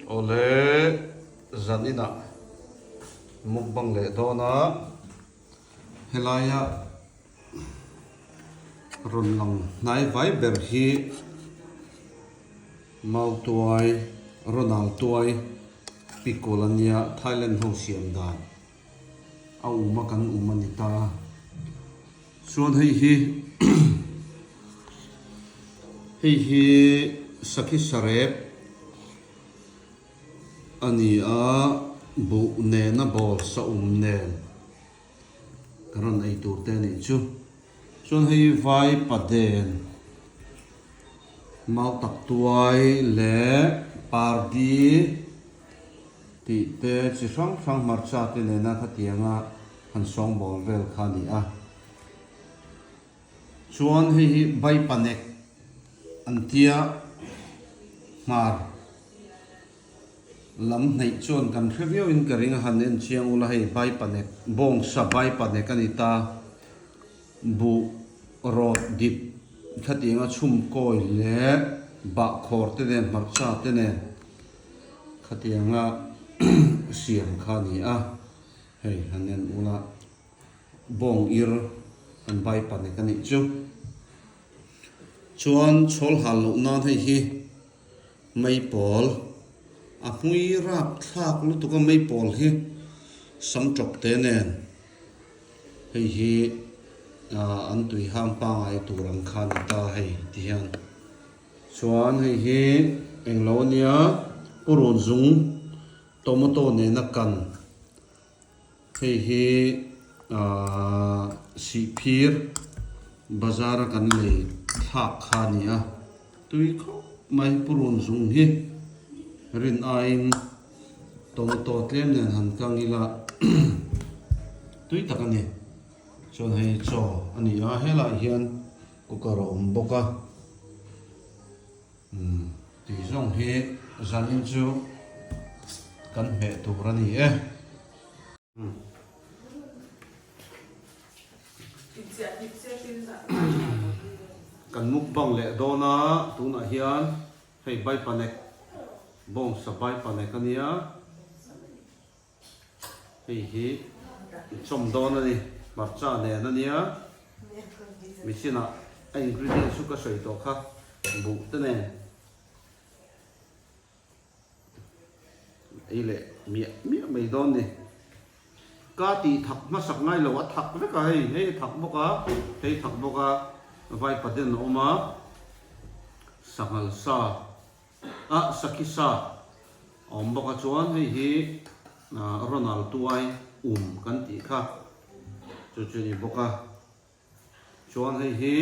Awle zan inah mukbang leh dawn a, helaia rawn lang hnai vai ber hi Mautuai, Ronald Tuai pickle a nia, Thailand ho siam dan a um a kan um a ni ta. Chuan hei hi hei hi sakhi sarep a ni a, buh nena bawl sa um nen ka rawn ei tur te a nih chu. Chuan hei vai paden mau tak tuai leh pardi tih te chi hrang hrang hmarcha te nena khatianga han sawngbawl vel kha a ni a. Chuan hei hi Baipanek an tia hmar lam hnaih chuan kan hre viau in ka ring a han en chiang ula hei Baipanek bawngsa Baipanek a ni ta buh rawt dip khatianga chhum kawi leh bahkhawr te nen hmarcha te nen khatianga siam kha a ni a hei han en ula. Bawng ir an bai panek a nih chu. Chuan chhawl hal loh nan hei hi meipawl a hmui rap thlak lutuk a meipawl hi sam tawp te nen hei hi ah an tui hang pangai tur ang kha a ni ta hei ti hian. Chuan hei hi englo a nia purun zung tomato nena kan. Hei hi aaa Sihphir bazar a kan lei thlak kha a ni a, tui khawp mai purun zung hi rin aiin tomato tlem nen han kang ila tui tak a ni. Chuan hei chaw a ni a, helaiah hian cooker a awm bawk a. Umm tih zawng hi zanin chu kan hmeh tur a ni e. Kan mukbang leh dawn a, tunah hian hei baipanek bawngsa baipanek a nia. Hei hi chawm dawn a ni, hmarcha nen a nia, machine ah a ingredient chu ka sawi tawh kha, buh te nen ei leh miah miah mai dawn ni. Ka tih thak hmasak ngai lo, a thak vek a hei, hei a thak bawk a, hei thak bawk a, vaipaden a awm a, sanghal sa. A sakhi sa a awm bawk a chuan hei hi Ronald Tuai um kan tih kha chu chu a ni bawk a, chuan hei hi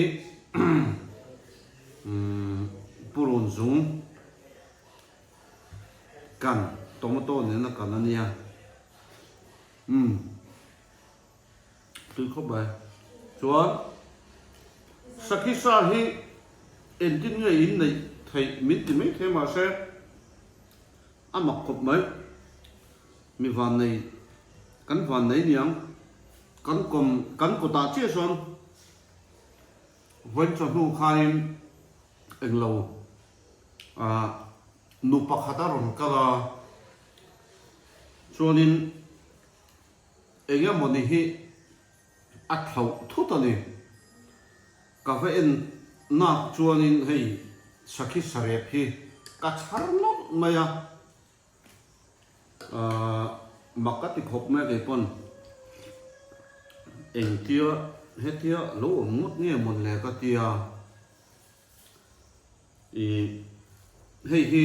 purun zung kan tomato nena kan a nia umm. Tui khawp mai. Chuan Sakhi sa hi engtin nge in neih theih min ti mai thei mahse a mak khawp mai. Mi vannei kan vannei niang kan kawm kan kawtah chiah chuan vawiin chawhnu khanin englo ah nu pakhat a rawn kal a chuanin Eng emawni hi a thlauh thut a ni. Ka va en nak chuanin hei sakhi sarep hi ka chhar nawlh mai a, aah mak ka ti khawp mai a keipawn engtia hetia lo awm ngawt nge mawn le ka tia. Ih hei hi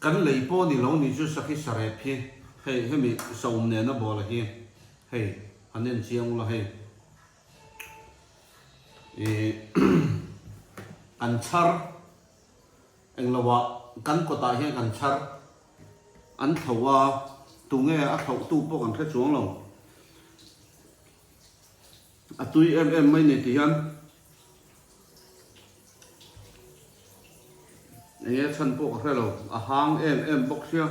kan lei pawh ni lo ni chu sakhi sarep hi hei hemi saum nena bawl a hi hei han en chiang ula hei ih kan chhar englo ah kan kawtah hian kan chhar an thlo a tunge a thloh tu pawh kan hre chuang lo a tui em em mai ni ti hian. Enge chhan pawh ka hre lo, a hang em em bawk sia.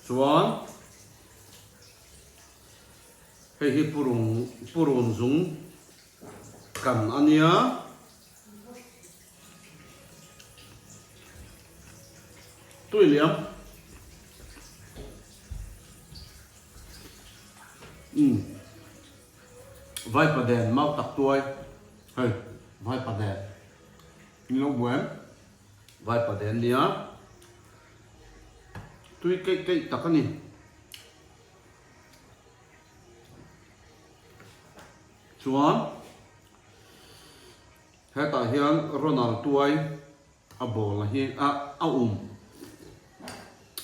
Chuan. Hei hi purun purun zung kan a nia. Tui liam. Umm. Vaipa den mau tak tuai. Hei vaipa den. Ni lo buai em? Vaipa den nia. Tui keih keih tak a ni. Chuan hetah hian Ronald tuai a ball a hi a a um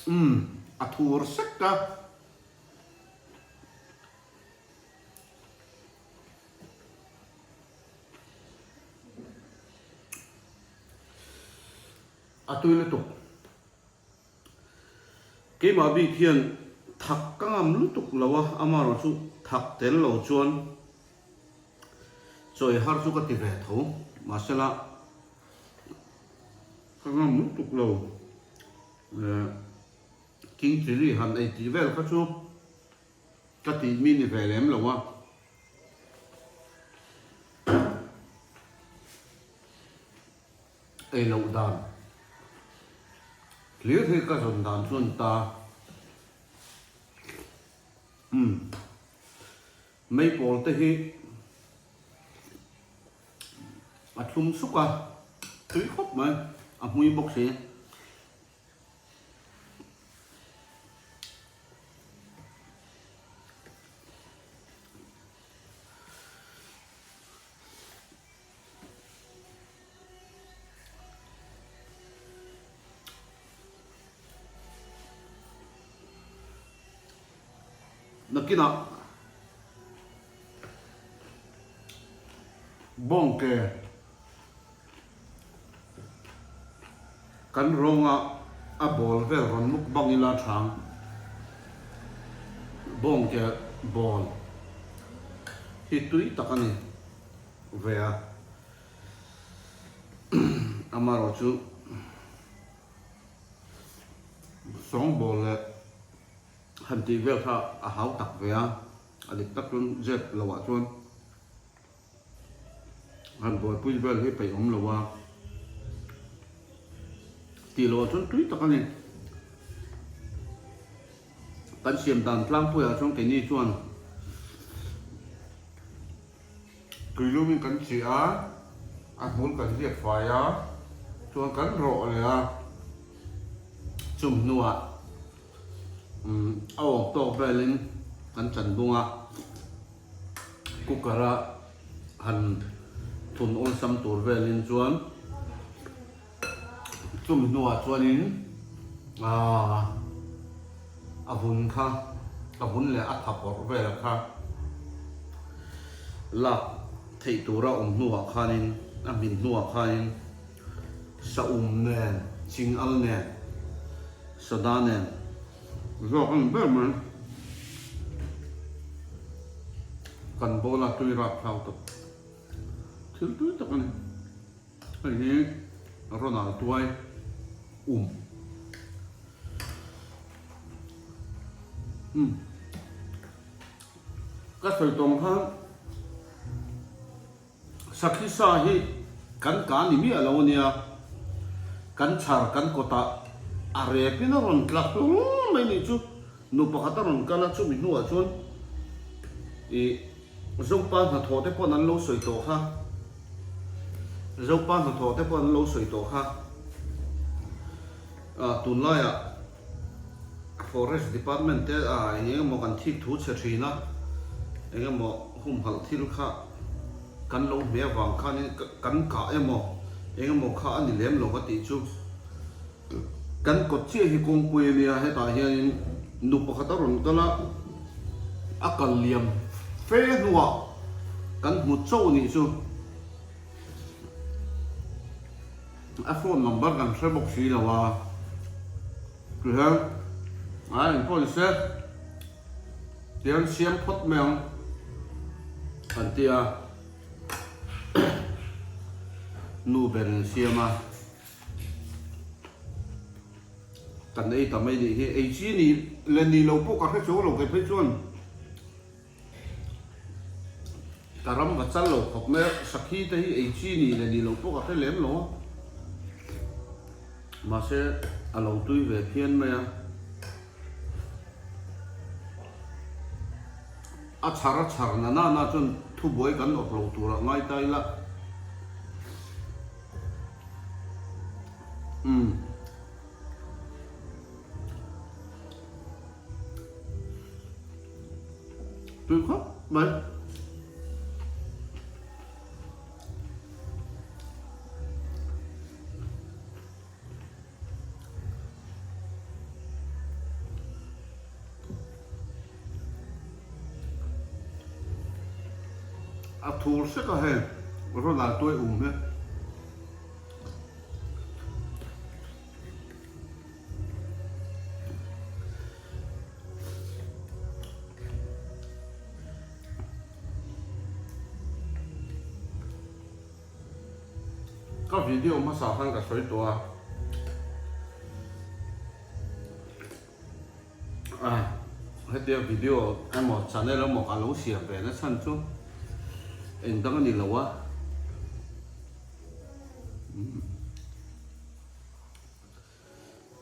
umm a thur sek a. A tui lutuk. Keimah bik hian thak ka ngam lutuk lo a, amaherawh chu thak tel lo chuan chawi har chu ka ti ve tho, mahsela ka ngam lutuk lo. King chilli han ei tih vel kha chu ka tih mi ni ve lem lo a. Ei loh dan hlir hi ka zawn dan chuan ta umm mei pawl te hi a thlum suk a tui khawp mai a hmui bawk si. Nakinah bawngke kan rawnga a bawl vel rawn muk bang ila chang bawngke bawl hi tui tak a ni. Ve a, amaherawh chu sawngbawl leh han tih vel kha a hau tak ve a, a dik tak chuan zep loh ah chuan han buaipui vel hi peih awm lo a, tih loh ah chuan tui tak a ni. Kan siam dan tlangpuiah chuan keini chuan. Tuilumin kan chih a, a hmul kan ziak fai a, chuan kan rawh leh a, chung hnuah a awm tawk velin kan chan bung a, cooker a han thun awlsam tur velin chuan chumi hnuah chuanin aaa a vun kha a vun leh a tha pawrh vel kha lak theih tura awm hnuah khanin a hmin hnuah khanin saum nen chingal nen sada nen zawk a ni ber mai kan bowl a tui rap thlau tawp thil tui tak a ni. Hei hi Ronald tuai um. Umm. Ka sawi tawng khan Sakhi sa hi kan ka ni miah lo ania. Kan chhar kan kawtah a repin a rawn tla hlur mai nih chu. Nu pakhat a rawn kal a, chumi hnuah chuan ih Zopa hnathawh te pawh an lo sawi tawh kha. Zopa hnathawh te pawh an lo sawi tawh kha. Ah tunlaiah Forest Department te ah eng eng emaw kan thik thu chhe thin a, eng emaw humhalh thil kha kan lo hme avang khanin kan kah emaw eng emaw kha a ni lem lo ka tih chu. Kan kawt chiah hi kawngpui a nia, hetah hianin nu pakhat a rawn kal a, a kal liam fe hnuah kan hmu chauh nih chu. A phone number kan hre bawk si lo a, tihian a engpawh ni se tihian siam phawt mai ang kan ti a, nu berin siam a. Kan ei ta mai nih hi, ei chi ni leh ni lo pawh ka hre chuang lo kei phei chuan. Ka ram va chal lo khawp mai a, sakhi te hi ei chi ni leh ni lo pawh ka hre lem lo a, mahse a lo tui ve phian mai a. A chhar a chhar na na na chuan thubuai kan awp lo turah ngai ta ila. Umm. Tui khawp mai. A thur sek a hei rawn tuai um hi. Ka video hmasa khan ka sawi tawh a, ah hetia video emaw channel emaw ka lo siam ve na chhan chu eng dang a ni lo a.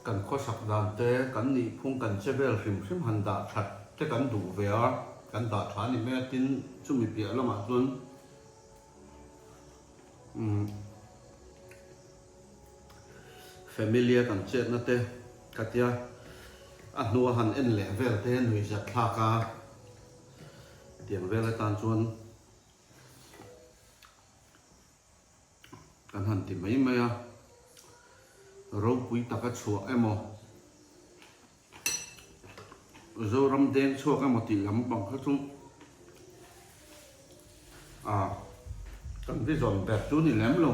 Kan khawsak dan te, kan nihphung, kan che vel hrim hrim han dah that te kan duh ve a, kan dah tha a ni mai a, tin chumi piah lamah chuan umm family a kan chetna te ka tia a hnua han en leh vel te nuihzat thlak a tiang vel atan chuan. Kan han ti mai mai a, ropui taka chhuah emaw, Zoram deng chhuak emaw tih lam pang kha chu ah kan vision ber chu ni lem lo.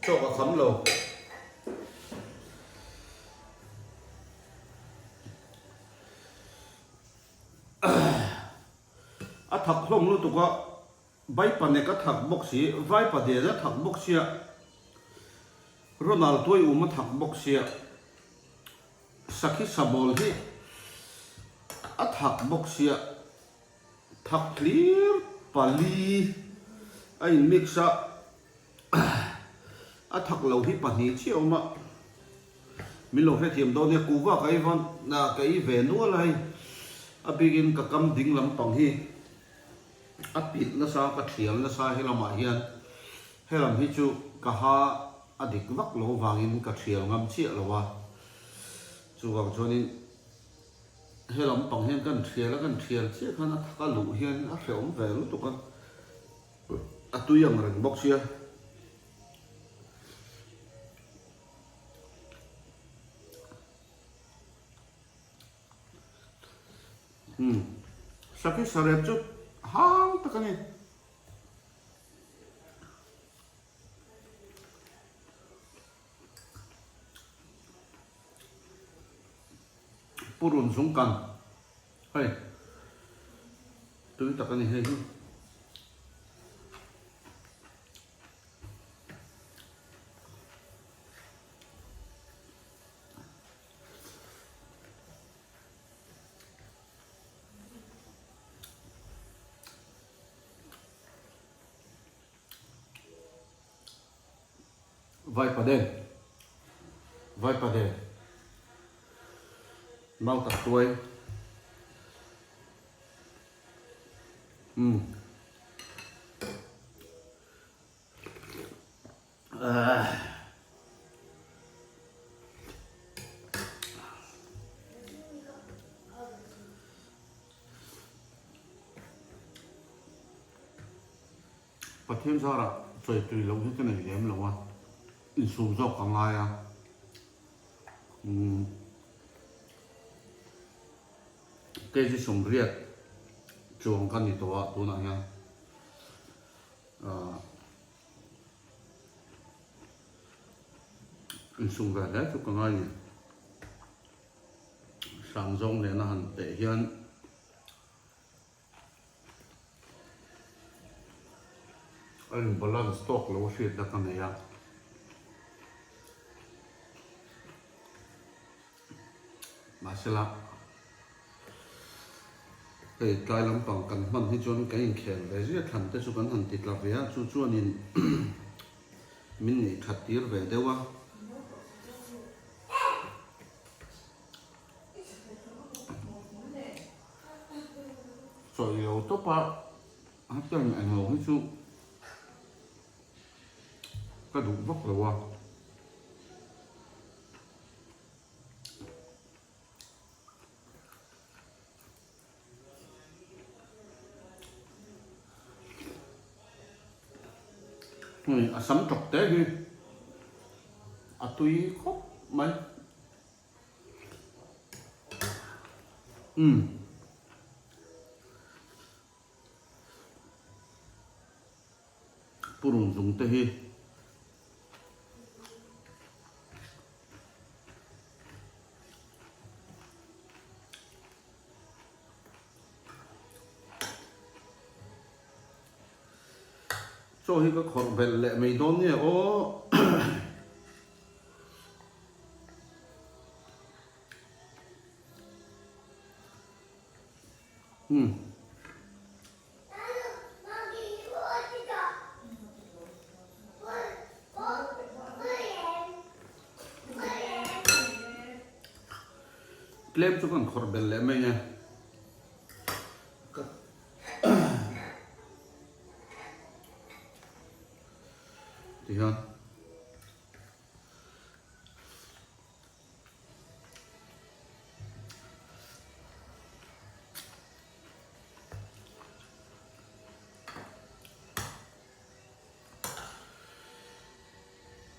Chaw ka kham lo. A thak hlawm lutuk a, Vaipanek a thak bawk si, Vaipaden a thak bawk sia, Ronald Tuaium a thak bawk sia, Sakhi Sabawl hi a thak bawk sia, thak hlir pali a in mix a. A thak lo hi pahnih chiah awm a, min lo hrethiam dawn nia, kuhva ka ei van ka ei ve nual a hei, a bikin ka kam ding lampang hi a pilh nasa ka thial nasa helamah hian helam hi chu ka ha a dik vak lo vangin ka thial ngam chiah lo a, chuvang chuanin helam pang hian kan thial a kan thial chiah khan a thak a luh hian a hrehawm ve lutuk a. A tui ang reng bawk sia. Umm sakhi sarep chu hang tak a ni. Purun zungkan hei tui tak a ni hei hi. Vaipaden Vaipaden Mau tak tuai Umm Ahh Pathian zarah chawi tui loh hi ka nei lem lo a, insum zawk ka ngai a. Umm kg 80 chuang ka ni tawh a tunah hian ahh insum ve hle chu ka ngai ni. Hrangzawng nena han teh hian. A in balance tawk lo a hriatna ka nei a. Mahsela hei tlai lampang kan hman hi chuan kan inkhel ve zia thlan te chu kan han ti tla ve a, chu chuanin min neih that tir ve deuh a. Sawi lo tawp a, hetiang englo hi chu ka duh vak lo a. Hei a sam tawp te hi a tui khawp mai. Umm. Purun zung te hi. Chaw hi ka khawrh belh leh mai dawn nge aw. Umm. Tlem chu kan khawrh belh leh mai e. Tihian.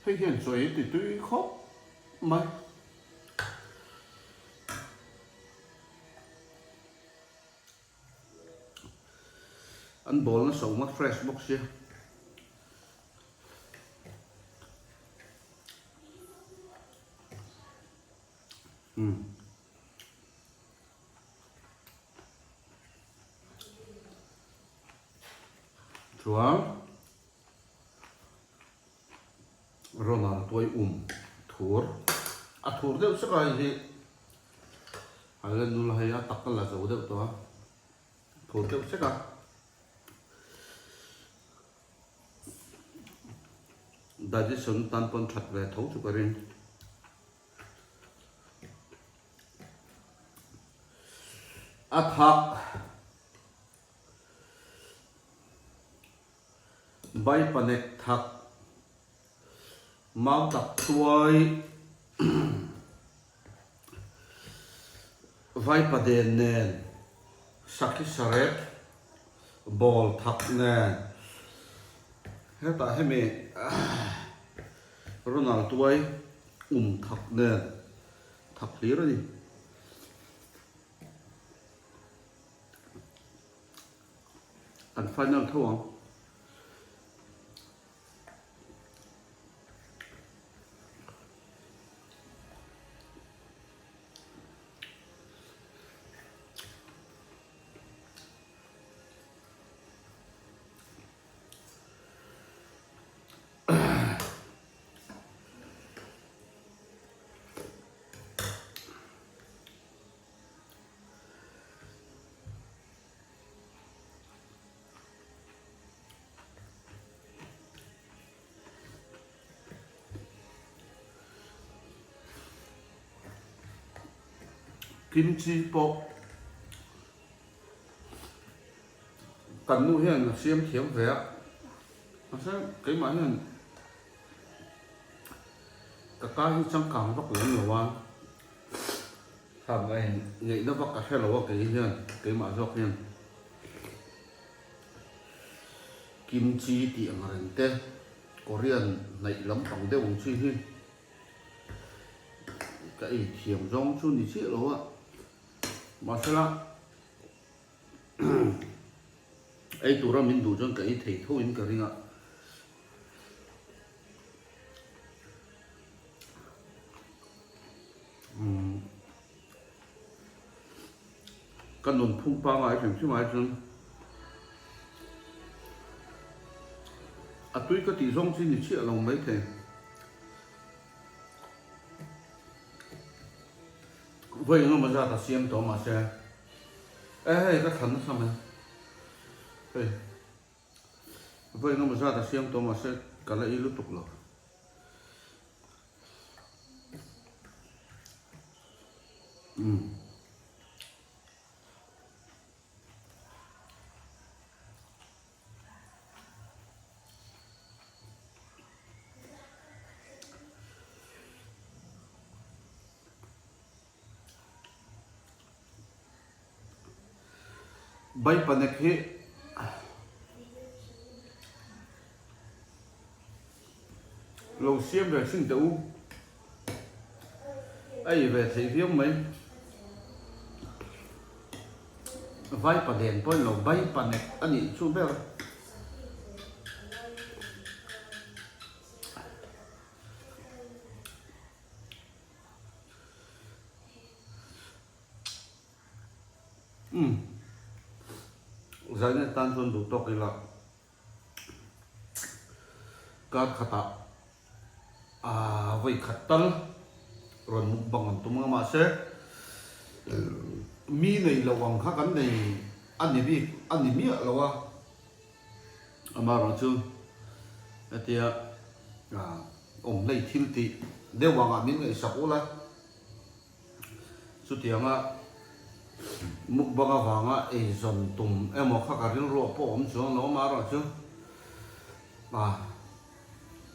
Hei hian chawi ti tui khawp mai. An ball nasa awm a fresh bawk sia. Umm. Chuan Ronald tuai um thur a thur deuh sek a hei hi Highland nula hei a tak a la zo deuh tawh a thur deuh sek a. Digestion tan pawn that ve tho chu ka ring. A thak Bai panek thak Mau tak tuai Vai paden nen Sakhi sarep Ball thak nen Hetah hemi Ronald tuai Um thak nen thak hlir a ni. An final tho ang. Kimchi pawh kan nu hian a siam thiam ve a, mahse keimah hian ka ka hi changkang vak lem lo a, ngaihna vak a hre lo a kei hian keimah zawk hian kimchi tih ang reng te Korean hnaih lampang deuh ang chi hi ka ei thiam zawng chu ni chiah lo a, mahsela Ei tura min duh chuan ka ei thei tho in ka ring a. Umm ka nunphung pangai hrim hrim ai chuan a tui ka tih zawng chi ni chiah lo maithei. Vawi engemaw zat a siam tawh mahse e hei ka thlan nasa mai hei vawi engemaw zat a siam tawh mahse ka la ei lutuk lo. Umm. Bai panek hi lo siam ve thin teh u. A ei ve theih viau mai. Vai palen pawh a ni lo, bai panek a nih chu ber. Umm zaina tan chuan duh tawk ila kar khatah aaa vawi khat tal rawn mukbang an tum ang a mahse mi nei lo ang kha kan nei a ni bik a ni miah lo a amaherawhchu hetia aaa awm hlei thil tih deuh angah min ngaihsak ula. Chutianga mukbang avanga eizawn tum emaw kha ka rilruah pawh awm chuang lo amaherawhchu ah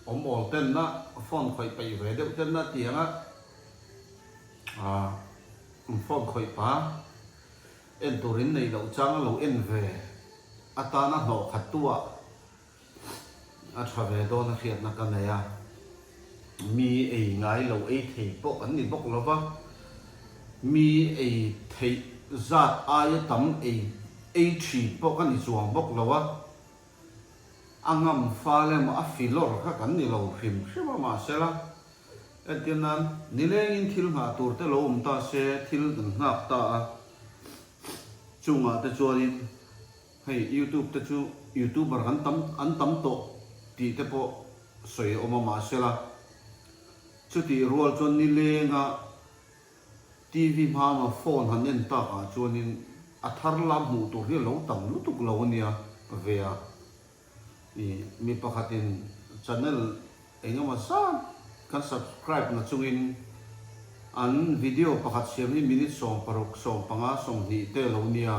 awm awl tenna phone khawih peih ve deuh tenna tianga ah phone khawih pa en turin neih loh changa lo en ve atana hnawh khat tu ah A tha ve dawn a hriatna ka nei a, mi ei ngai lo ei thei pawh kan ni bawk lo va, mi ei theih zat aia tam ei ei thin pawh ka ni chuang bawk lo a, a ngam fal emaw a filawr kha kan ni lo hrim hrim a mahsela entir nan nilengin thil nghah tur te lo awm ta se thil kan nghak ta a, chungah te chuanin. Hei youtube te chu youtuber kan tam an tam tawh tih te pawh sawi a awm a mahsela chutih rual chuan nilenga TV hmama phone han en takah chuanin a thar lam hmuh tur hi a lo tam lutuk lo a nia ve a. Ih mi pakhatin channel eng emaw zat kan subscribe na chungin an video pakhat siam hi minute 16, 15, 20 te lo nia.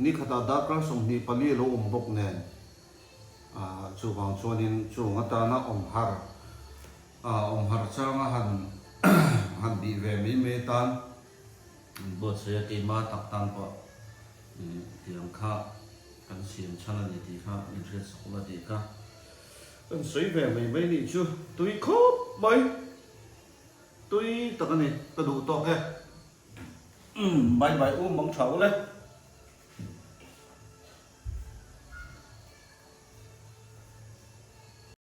Ni khatah darkar 24 a lo awm bawk nen chuvang chuanin chung atana awm har awm har changa han han bih ve mai mai atan buatsaih a keimah tak tan pawh tiang kha kan siam chhan a ni tih kha min hriat sak ula tih kha kan sawi ve mai mai nih chu tui khawp mai tui tak a ni ka duh tawk e. Umm bye bye u mang tha ule.